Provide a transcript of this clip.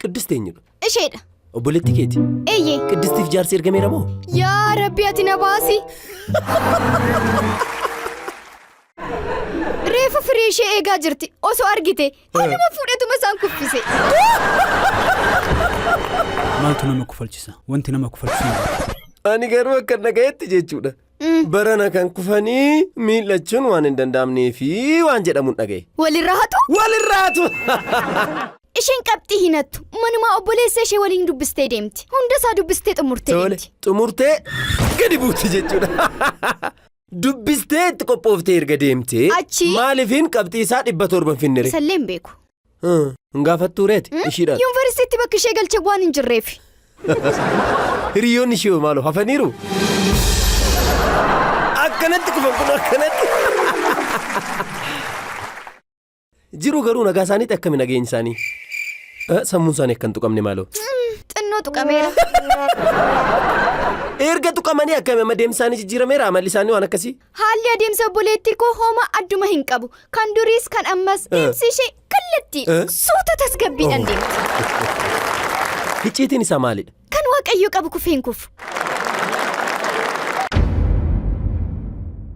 Qiddist eenyudha? Isheedha. Obboleettii keeti. Eeyyee. Qiddistiif jaarsi ergameera moo? Yaa Rabbi ati na baasi. Reefu firii ishee eegaa jirti. Osoo argite. Oluma fuudhetuma isaan kuffise. Maaltu nama kufalchisa? Wanti nama kufalchisu hin jiru. Ani garuu akka dhagayetti jechuudha. Barana kan kufanii miidhachuun waan hin danda'amneefi waan jedhamuun dhagaye. Walirra hatu. Walirraa hatu! Isheen qabxii hin hattu. Manumaa obboleessa ishee waliin dubbistee deemti. Hunda isaa dubbistee xumurtee Tole, deemti. xumurtee gadi buuti jechuudha. Dubbistee itti qophooftee erga deemtee Achii? maaliifin qabxii isaa 700 hin finnere? Isallee hin beeku. Hin gaafattuu reeti ishiidhaan. Yuunivarsiitii bakki ishee galche waan hin jirreef. Hiriyoonni ishee hoo maaloo hafaniiru? Akkanatti kufan kun akkanatti. Jiru garuu nagaa isaaniitti akkami nageenyi isaanii? Sammuun isaanii akka hin tuqamne maaloo? Xinnoo tuqameera. Erga tuqamanii akkami amma deemsi isaanii jijjiirameera amalli isaanii waan akkasii? Haalli adeemsa obboleettii koo homaa adduma hin qabu. Kan duriis kan ammas deemsi ishee kallattii suuta tasgabbiidhaan deemti. Icciitiin isaa maalidha? Kan Waaqayyo qabu kufee hin kufu.